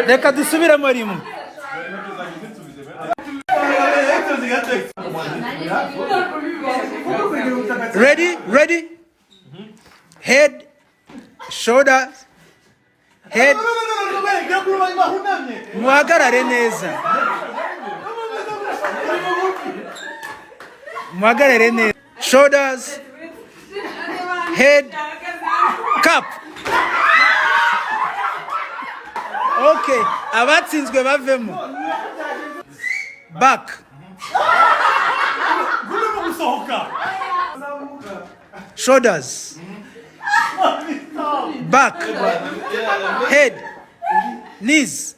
Reka dusubiremo rimwe. Ready? Head, shoulders, head. Muhagarare neza. Muhagarare neza. Shoulders, head, cup. Okay, abatsinzwe bavemo. Back. Shoulders. Back. Head. Knees.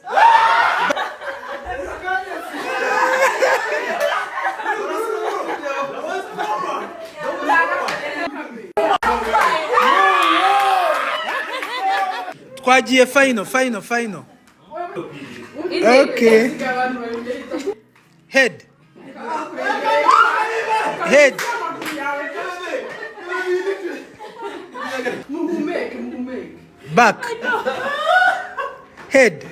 Twagiye final. Okay. Head. Back. Head.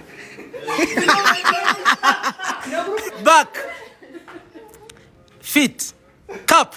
Back. Feet. Cup.